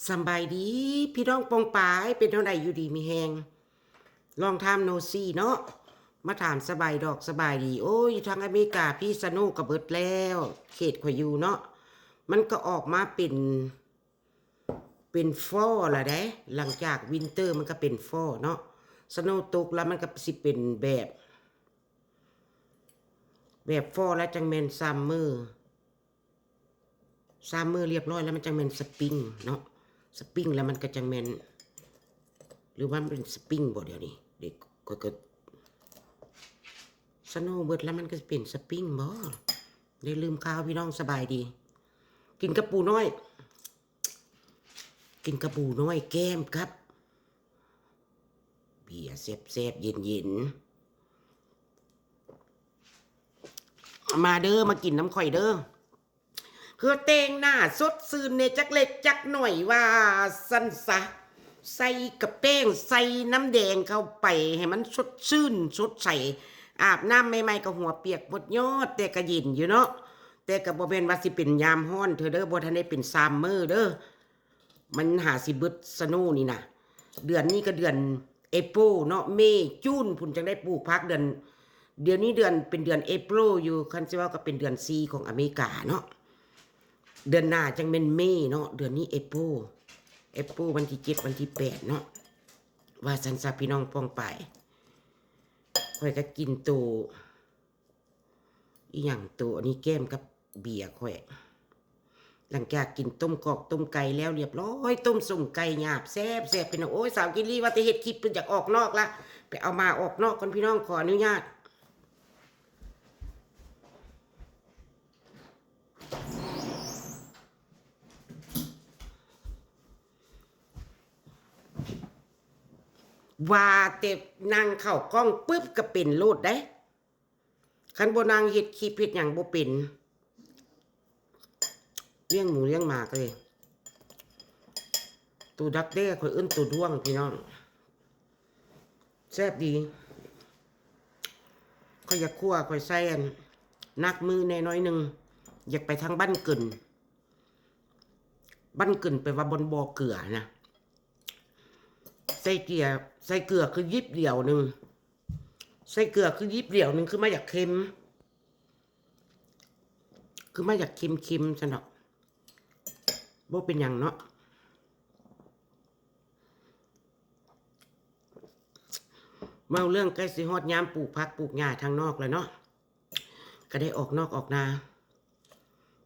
ສຳບາຍດີພີ່ນ້ອງປ້ອງປາຍ ເປັນແນວໃດ ຢູ່ດີມີແຮງ? Long time no see ເນາະ ມາຖາມສະບາຍດອກສະບາຍດີ. ໂອ້ຍ ຢູ່ທາງອາເມລິກາພີ້ ສະໂນກໍເບິດແລ້ວ ເຂດຂ້ອຍຢູ່ເນາະ ມັນກໍອອກມາເປັນ ເປັນຟໍລະເດ້. ຫຼັງຈາກວິນເຕີມັນກໍເປັນຟໍເນາະ ສະໂນຕົກແລ້ວມັນກໍຊິເປັນແບບ ແບບຟໍແລ້ວຈັ່ງແມ່ນຊັມເມີ ຊັມເມີລຽບຮ້ອຍແລ້ວມັນຈັ່ງແມ່ນສະປຣິງເນາະ ສະປຣິງແລ້ວມັນກໍຈັ່ງແມ່ນ ຫຼືວ່າມັນເປັນສະປຣິງບໍ່ ດຽວນີ້ເດັກ ຂ້ອຍກໍ ສະໂນເບິດແລ້ວມັນກໍຊິເປັນສະປຣິງບໍ່ ໄດ້ລືມຂ່າວ. ພີ່ນ້ອງສະບາຍດີ ກິນກະປູນ້ອຍ ກິນກະປູນ້ອຍແກ້ມກັບເບຍແຊບໆ ເຢັນໆ ມາເດີ ມາກິນນຳຂ້ອຍເດີ. ເພື່ອແຕ່ງໜ້າສົດຊື່ນແດ່ຈັກເລັກຈັກໜ້ອຍວ່າຊັ້ນຊະ ໃສ່ກະແປ້ງ ໃສ່ນ້ຳແດງເຂົ້າໄປໃຫ້ມັນສົດຊື່ນສົດໃສ ອາບນ້ຳໃໝ່ໆກໍຫົວປຽກໝົດຍອດ ແຕ່ກໍເຢັນຢູ່ເນາະ ແຕ່ກໍບໍ່ແມ່ນວ່າຊິເປັນຍາມຮ້ອນເທື່ອເດີ ບໍ່ທັນໄດ້ເປັນ summer ເດີ. ມັນຫາຊິເບິດ snow ນີ້ນະ ເດືອນນີ້ກໍເດືອນ April ເນາະ May June ພຸ້ນຈັ່ງໄດ້ປູກຜັກ ເດືອນ ດຽວນີ້ເດືອນ ເປັນເດືອນ April ຢູ່ ຄັນຊິເວົ້າກໍເປັນເດືອນສີ່ຂອງອາເມລິກາເນາະ ເດືອນໜ້າຈັ່ງແມ່ນ May ເນາະ ເດືອນນີ້ April April ວັນທີເຈັດ ວັນທີແປດເນາະ ວ່າຊັ້ນຊະ ພີ່ນ້ອງປ້ອງປາຍ. ຂ້ອຍກໍກິນໂຕ ອີຫຍັງໂຕ ອັນນີ້ແກ້ມກັບເບຍຂ້ອຍ ຫຼັງຈາກກິນຕົ້ມກອກຕົ້ມໄກ່ແລ້ວລຽບຮ້ອຍ ຕົ້ມສົ້ມໄກ່ຫຍາບແຊບໆ ພີ່ນ້ອງ. ໂອ້ຍ ສາວກິນລີວ່າແຕ່ເຮັດຄລິບ ເພິ່ນຢາກອອກນອກລະ ໄປເອົາໝາອອກນອກກ່ອນ ພີ່ນ້ອງ ຂໍອະນຸຍາດ ວ່າແຕ່ນັ່ງເຂົ້າກ້ອງປຶບກໍເປັນໂລດເດ້. ຄັນບໍ່ນັ່ງເຮັດຄລິບເຮັດຫຍັງບໍ່ເປັນ ລ້ຽງໝູລ້ຽງໝາກໍເລີຍ. ໂຕດັກແດ້ ຂ້ອຍເອີ້ນໂຕດ້ວງ ພີ່ນ້ອງ ແຊບດີ. ຂ້ອຍຢາກຂົ້ວ ຂ້ອຍໃສ່ອັນ ໜັກມືແດ່ໜ້ອຍໜຶ່ງ ຢາກໄປທາງບ້ານເກີນ ບ້ານເກີນແປວ່າບ່ອນບໍ່ເກືອນະ. ໃສ່ເກືອ ໃສ່ເກືອຄືຢິບດຽວໜຶ່ງ ໃສ່ເກືອຄືຢິບດຽວໜຶ່ງ ຄືມາຢາກເຄັມ ຄືມາຢາກເຄັມໆ ຊັ້ນດອກ ບໍ່ເປັນຫຍັງເນາະ. ເວົ້າເລື່ອງໃກ້ຊິຮອດຍາມປູກຜັກປູກຫຍ້າທາງນອກແລ້ວເນາະ ກໍໄດ້ອອກນອກອອກນາ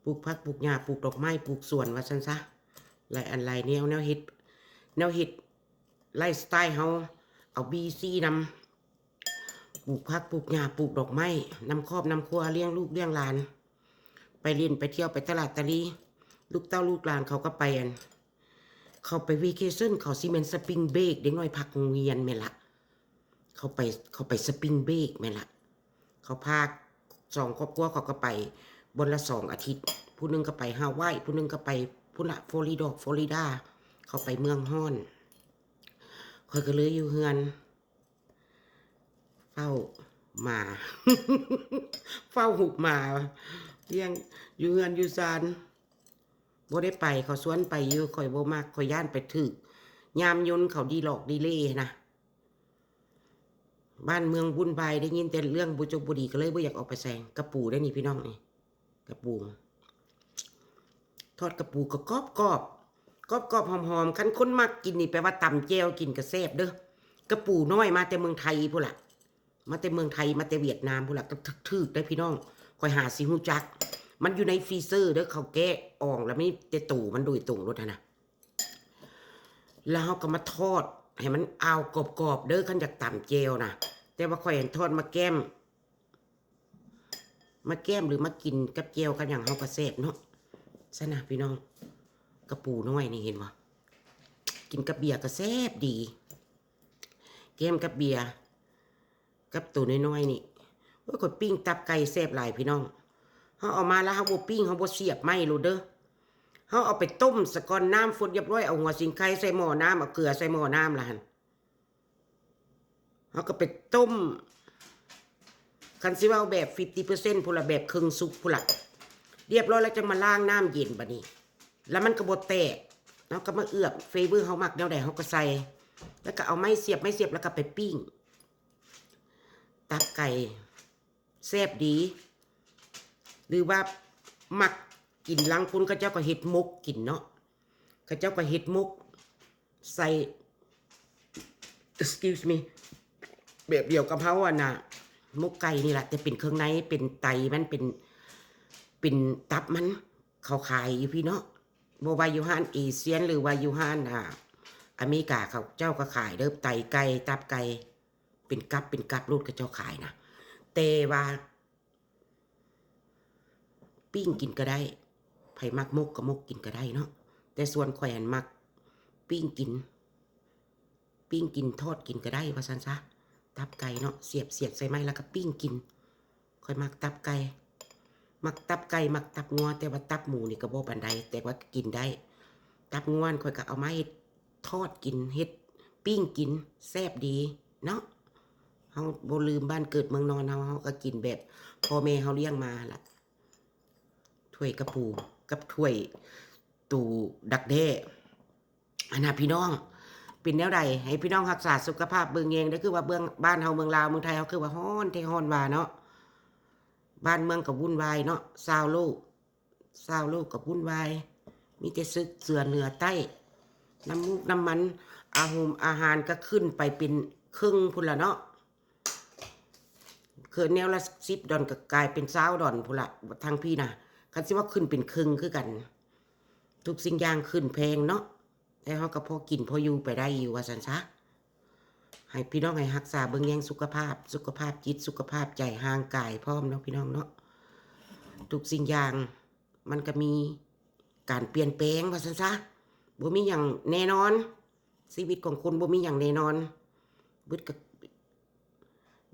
ປູກຜັກປູກຫຍ້າ ປູກດອກໄມ້ ປູກສວນວ່າຊັ້ນຊະ ຫຼາຍອັນຫຼາຍແນວ ແນວເຮັດ ແນວເຮັດໄລຟ໌ສະໄຕເຮົາ ເອົາບີຊີນຳ ປູກຜັກປູກຫຍ້າ ປູກດອກໄມ້ ນຳຄອບນຳຄົວ ລ້ຽງລູກລ້ຽງຫຼານ ໄປຫຼິ້ນໄປທ່ຽວ ໄປຕະຫຼາດຕະລີ ລູກເຕົ້າລູກຫຼານເຂົາກໍໄປອັນ ເຂົາໄປເວເຄເຊິນ ເຂົາຊິແມ່ນສະປຣິງເບຣກ ເດັກນ້ອຍພັກໂຮງຮຽນແມ່ນລະ ເຂົາໄປ ເຂົາໄປສະປຣິງເບຣກແມ່ນລະ ເຂົາພາສອງຄອບຄົວ ເຂົາກໍໄປບ່ອນລະສອງອາທິດ ຜູ້ໜຶ່ງກໍໄປຮາວາຍ ຜູ້ໜຶ່ງກໍໄປພຸ້ນລະ ຟລໍຣິດອກ ຟລໍຣິດາ ເຂົາໄປເມືອງຮ້ອນ ຂ້ອຍກໍເລີຍຢູ່ເຮືອນ ເຝົ້າໝາ ເຝົ້າຫຸບໝາ ລ້ຽງຢູ່ເຮືອນຢູ່ຊານ ບໍ່ໄດ້ໄປ ເຂົາຊວນໄປຢູ່ ຂ້ອຍບໍ່ມັກ ຂ້ອຍຢ້ານໄປຖືກຍາມຍົນເຂົາດີຫຼອກດີເລ່ນະ. ບ້ານເມືອງວຸ່ນວາຍ ໄດ້ຍິນແຕ່ເລື່ອງບໍ່ຈົບບໍ່ດີ ກໍເລີຍບໍ່ຢາກອອກໄປໃສ. ກະປູເດ້ນີ້ພີ່ນ້ອງ ນີ້ກະປູ ທອດກະປູກໍກອບໆ ກອບໆ ຫອມໆ. ຄັນຄົນມັກກິນນີ້ ແປວ່າຕຳແຈ່ວກິນກໍແຊບເດີ້. ກະປູນ້ອຍມາແຕ່ເມືອງໄທພຸ້ນລະ ມາແຕ່ເມືອງໄທ ມາແຕ່ຫວຽດນາມພຸ້ນລະ ກໍຖືກໆ ໄດ໋ພີ່ນ້ອງ. ຂ້ອຍຫາຊິຮູ້ຈັກ ມັນຢູ່ໃນຟຣີເຊີເດີ້ ເຂົາແກະອອກແລ້ວມີແຕ່ໂຕມັນໂດຍຕົງໂລດຫັ້ນນະ. ແລ້ວເຮົາກໍມາທອດໃຫ້ມັນອາວກອບໆ ເດີ້ ຄັນຢາກຕຳແຈ່ວນະ. ແຕ່ວ່າຂ້ອຍຫັ້ນທອດມາແກ້ມ ມາແກ້ມ ຫຼື ມາກິນກັບແຈ່ວກັບຫຍັງເຮົາກໍແຊບເນາະ. ຊັ້ນນະພີ່ນ້ອງ ກະປູນ້ອຍນີ້ເຫັນບໍ່ ກິນກັບເບຍກໍແຊບດີ ແກ້ມກັບເບຍ ກັບໂຕນ້ອຍໆ ນີ້. ໂອ້ຍ ຂ້ອຍປີ້ງຕັບໄກ່ແຊບຫຼາຍພີ່ນ້ອງ. ເຮົາເອົາມາແລ້ວເຮົາບໍ່ປີ້ງ ເຮົາບໍ່ສຽບໄມ້ໂລດເດີ້ ເຮົາເອົາໄປຕົ້ມສາກ່ອນ ນ້ຳຟົດຮຽບຮ້ອຍ ເອົາຫົວສີໄຄໃສ່ໝໍ້ນ້ຳ ເອົາເກືອໃສ່ໝໍ້ນ້ຳລະຫັ້ນ ເຮົາກໍໄປຕົ້ມ ຄັນຊິເວົ້າແບບ fifty percent ພຸ້ນລະ ແບບເຄິ່ງສຸກພຸ້ນລະ ຮຽບຮ້ອຍແລ້ວຈັ່ງມາລ້າງນ້ຳເຢັນ. ບາດນີ້ ແລ້ວມັນກໍບໍ່ແຕກ ເຮົາກໍມາເອືອບ ເຟເວີເຮົາມັກແນວໃດເຮົາກໍໃສ່ ແລ້ວກໍເອົາໄມ້ສຽບ ໄມ້ສຽບ ແລ້ວກໍໄປປີ້ງ ຕັບໄກ່ແຊບດີ. ຫຼືວ່າມັກກິນ ລາງຄົນເຂົາເຈົ້າກໍເຮັດໝົກກິນເນາະ ເຂົາເຈົ້າກໍເຮັດໝົກໃສ່ excuse me ແບບດຽວກັບເຮົາ ອັນນ່າ ໝົກໄກ່ນີ້ລະ ແຕ່ເປັນເຄື່ອງໃນ ເປັນໄຕມັນ ເປັນ ເປັນຕັບມັນ ເຂົາຂາຍຢູ່ພີ້ເນາະ. ບໍ່ວ່າຢູ່ຮ້ານເອຊຽນ ຫຼືວ່າຢູ່ຮ້ານ ອ່າ ອາເມລິກາ ເຂົາເຈົ້າກໍຂາຍເດີ ໄຕໄກ່ ຕັບໄກ່ ເປັນກັບ ເປັນກັບໂລດ ເຂົາເຈົ້າຂາຍນະ. ແຕ່ວ່າປີ້ງກິນກໍໄດ້ ໃຜມັກໝົກກໍໝົກກິນກໍໄດ້ເນາະ ແຕ່ສ່ວນຂ້ອຍຫັ້ນມັກປີ້ງກິນ ປີ້ງກິນ ທອດກິນກໍໄດ້ວ່າຊັ້ນຊະ. ຕັບໄກ່ເນາະ ສຽບ ສຽບໃສ່ໄມ້ ແລ້ວກໍປີ້ງກິນ. ຂ້ອຍມັກຕັບໄກ່ ມັກຕັບໄກ່ ມັກຕັບງົວ ແຕ່ວ່າຕັບໝູນີ້ກໍບໍ່ປານໃດ ແຕ່ວ່າກິນໄດ້. ຕັບງົວຂ້ອຍກໍເອົາມາເຮັດທອດກິນ ເຮັດປີ້ງກິນ ແຊບດີເນາະ. ເຮົາບໍ່ລືມບ້ານເກີດເມືອງນອນເຮົາ ເຮົາກໍກິນແບບພໍ່ແມ່ເຮົາລ້ຽງມາລະ ຖ້ວຍກະປູກັບຖ້ວຍໂຕດັກແດ້. ອັນນ່າ ພີ່ນ້ອງ ເປັນແນວໃດ ໃຫ້ພີ່ນ້ອງຮັກສາສຸຂະພາບເບິ່ງແຍງເດີ ຄືວ່າເມືອງ ບ້ານເຮົາເມືອງລາວ ເມືອງໄທເຮົາ ຄືວ່າຮ້ອນແທ້ຮ້ອນວ່າເນາະ ບ້ານເມືອງກໍວຸ່ນວາຍເນາະ ຊາວໂລກ ຊາວໂລກກໍວຸ່ນວາຍ ມີແຕ່ສຶກເສືອເໜືອໃຕ້ ນ້ຳມູກນ້ຳມັນ ອາຫົມອາຫານກໍຂຶ້ນໄປເປັນເຄິ່ງພຸ້ນລະເນາະ. ຄືແນວລະສິບດອນກໍກາຍເປັນຊາວດອນພຸ້ນລະ ທາງພີ້ນະ ຄັນຊິວ່າຂຶ້ນເປັນເຄິ່ງຄືກັນ. ທຸກສິ່ງຢ່າງຂຶ້ນແພງເນາະ ແຕ່ເຮົາກໍພໍກິນພໍຢູ່ໄປໄດ້ຢູ່ວ່າຊັ້ນຊະ. ໃຫ້ພີ່ນ້ອງໃຫ້ຮັກສາເບິ່ງແຍງສຸຂະພາບ ສຸຂະພາບຈິດ ສຸຂະພາບໃຈ ຮ່າງກາຍພ້ອມເນາະ ພີ່ນ້ອງເນາະ. ທຸກສິ່ງຢ່າງມັນກໍມີການປ່ຽນແປງວ່າຊັ້ນຊະ ບໍ່ມີຫຍັງແນ່ນອນ. ຊີວິດຂອງຄົນບໍ່ມີຫຍັງແນ່ນອນ ບຶດກໍ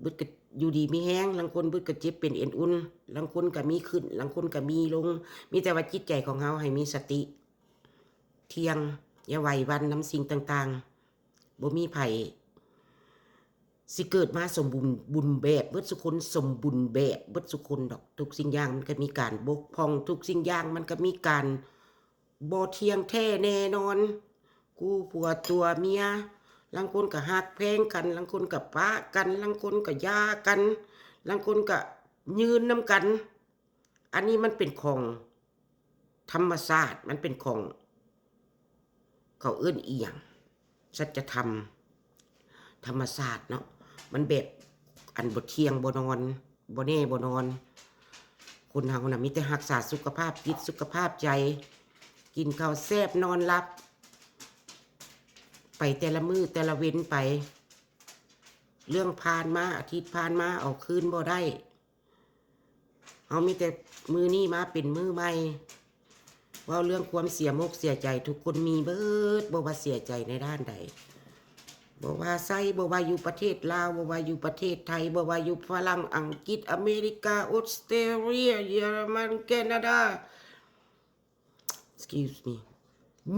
ບຶດກໍຢູ່ດີມີແຮງ ລາງຄົນບຶດກໍເຈັບເປັນເອັນອຸ່ນ ລາງຄົນກໍມີຂຶ້ນ ລາງຄົນກໍມີລົງ. ມີແຕ່ວ່າຈິດໃຈຂອງເຮົາໃຫ້ມີສະຕິ ທ່ຽງ ຢ່າໄຫວຫວັ່ນນຳສິ່ງຕ່າງໆ. ບໍ່ມີໃຜຊິເກີດມາສົມບູນ ບຸນແບບເບິດສຸຄົນ ສົມບູນແບບເບິດສຸຄົນດອກ. ທຸກສິ່ງຢ່າງມັນກໍມີການບົກຜ່ອງ ທຸກສິ່ງຢ່າງມັນກໍມີການ ບໍ່ທ່ຽງແທ້ແນ່ນອນ ຄູ່ຜົວຕົວເມຍ ລາງຄົນກໍຮັກແພງກັນ ລາງຄົນກໍປະກັນ ລາງຄົນກໍຢ່າກັນ ລາງຄົນກໍຍືນນຳກັນ. ອັນນີ້ມັນເປັນຂອງທຳມະຊາດ ມັນເປັນຂອງ ເຂົາເອີ້ນອີ່ຫຍັງ ສັດຈະທຳ ທຳມະຊາດເນາະ ມັນແບບອັນບໍ່ທ່ຽງບໍ່ນອນ ບໍ່ແນ່ບໍ່ນອນ. ຄົນເຮົານະມີແຕ່ຮັກສາສຸຂະພາບຈິດ ສຸຂະພາບໃຈ ກິນເຂົ້າແຊບນອນຫຼັບ ໄປແຕ່ລະມື້ແຕ່ລະເວັນໄປ. ເລື່ອງຜ່ານມາ ອະດີດຜ່ານມາ ເອົາຄືນບໍ່ໄດ້. ເຮົາມີແຕ່ມື້ນີ້ມາເປັນມື້ໃໝ່. ເວົ້າເລື່ອງຄວາມເສຍມົກເສຍໃຈ ທຸກຄົນມີເບິດ ບໍ່ວ່າເສຍໃຈໃນດ້ານໃດ ບໍ່ວ່າໃສ ບໍ່ວ່າຢູ່ປະເທດລາວ ບໍ່ວ່າຢູ່ປະເທດໄທ ບໍ່ວ່າຢູ່ຝຣັ່ງ ອັງກິດ ອາເມລິກາ ອົດສະເຕຣເລຍ ເຢຍລະມັນ ແຄນາດາ excuse me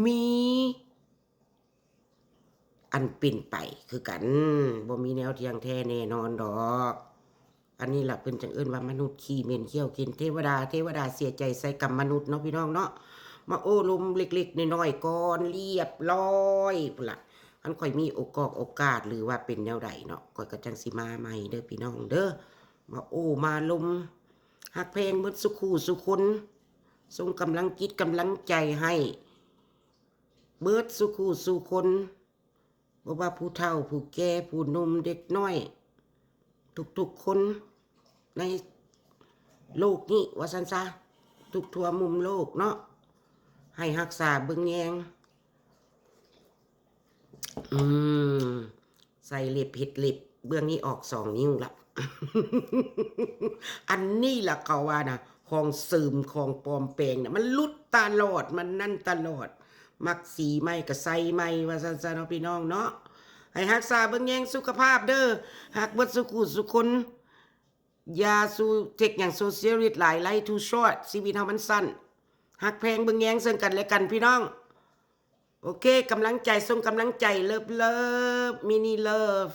ມີ ອັນເປັນໄປຄືກັນ ບໍ່ມີແນວທ່ຽງແທ້ແນ່ນອນດອກ. ອັນນີ້ລະເພິ່ນຈັ່ງເອີ້ນວ່າມະນຸດຂີ້ເໝັນຂຽວເຂັນ ເທວະດາ ເທວະດາເສຍໃຈໃສ່ກຳມະນຸດເນາະ ພີ່ນ້ອງເນາະ. ມາໂອ້ລົມເລັກໆນ້ອຍໆກ່ອນ ລຽບລ້ອຍພຸ້ນລະ. ຄັນຂ້ອຍມີໂອກອກໂອກາດ ຫຼືວ່າເປັນແນວໃດເນາະ ຂ້ອຍກໍຈັ່ງຊິມາໃໝ່ເດີ ພີ່ນ້ອງເດີ. ມາໂອ້ມາລົມ ຮັກແພງເບິດສູ່ຄູ່ສູ່ຄົນ ສົ່ງກຳລັງຈິດກຳລັງໃຈໃຫ້ ເບິດສູ່ຄູ່ສູ່ຄົນ ບໍ່ວ່າຜູ້ເຖົ້າຜູ້ແກ່ ຜູ້ໜຸ່ມເດັກນ້ອຍ ທຸກໆຄົນໃນໂລກນີ້ວ່າຊັ້ນຊະ ທຸກທົ່ວມຸມໂລກເນາະ ໃຫ້ຮັກສາເບິ່ງແຍງ. ອືມ ໃສ່ເລັບເຮັດເລັບ ເບື້ອງນີ້ອອກສອງນິ້ວລະ. ອັນນີ້ລະເຂົາວ່ານະ ຂອງເສີມ ຂອງປອມແປງນະ ມັນຫຼຸດຕະຫຼອດ ມັນນັ້ນຕະຫຼອດ. ມັກສີໃໝ່ກໍໃສ່ໃໝ່ ວ່າຊັ້ນຊະເນາະ ພີ່ນ້ອງເນາະ. ໃຫ້ຮັກສາເບິ່ງແຍງສຸຂະພາບເດີ ຮັກເບິດສູ່ຄູ່ສູ່ຄົນ. ຢ່າສູ່ເທັກຫຍັງໂຊຊຽລິດຫຼາຍ ໄລຟ໌ທູຊອດ ຊີວິດເຮົາມັນສັ້ນ. ຮັກແພງເບິ່ງແຍງເຊິ່ງກັນແລະກັນ ພີ່ນ້ອງ. ໂອເຄ ກຳລັງໃຈ ສົ່ງກຳລັງໃຈ ເລີບເລີບ ມິນິເລີບ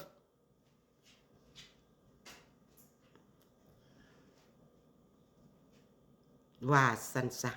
ວ່າຊັ້ນຊະ.